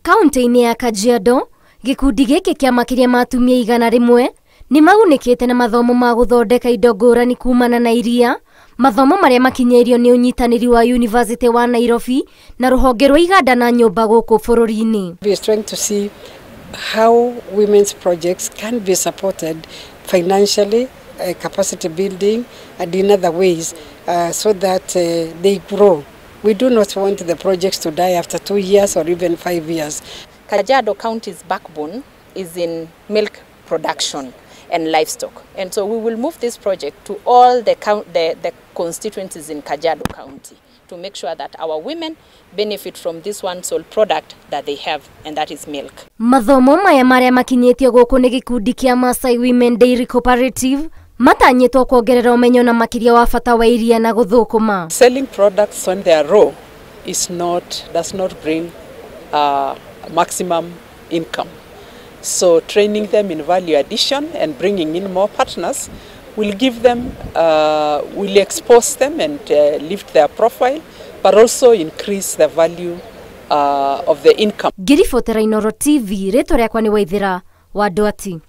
Kaunti-inĩ ya Kajiado, gĩkundi gĩkĩ kĩa makĩria ma atumia 100 nĩ magunĩkĩte na mathomo ma gũthondeka indo ngũrani kumana na iria, mathomo marĩa makinyĩirio nĩ ũnyitanĩri wa University wa Nairobi na rũhonge rwa iganda na nyũmba gũkũ bũrũri-inĩ. We are trying to see how women's projects can be supported financially, capacity building and in other ways so that they grow. We do not want the projects to die after 2 years or even 5 years. Kajiado County's backbone is in milk production and livestock. And so we will move this project to all the constituencies in Kajiado County to make sure that our women benefit from this one sole product that they have, and that is milk. Mathomo maya marĩa makinyĩtio gũkũ nĩ gĩkundi kĩa Maasai Women Dairy Cooperative matanyĩtwo kuongerera ũmenyo na makĩria wa bata wa iria na gũthũkũma. Selling products when they are raw does not bring maximum income. So training them in value addition and bringing in more partners will give them, will expose them and lift their profile, but also increase the value of the income. Ngĩribotera Inooro TV, rĩtwa rĩakwa nĩ Waithĩra wa Ndwati.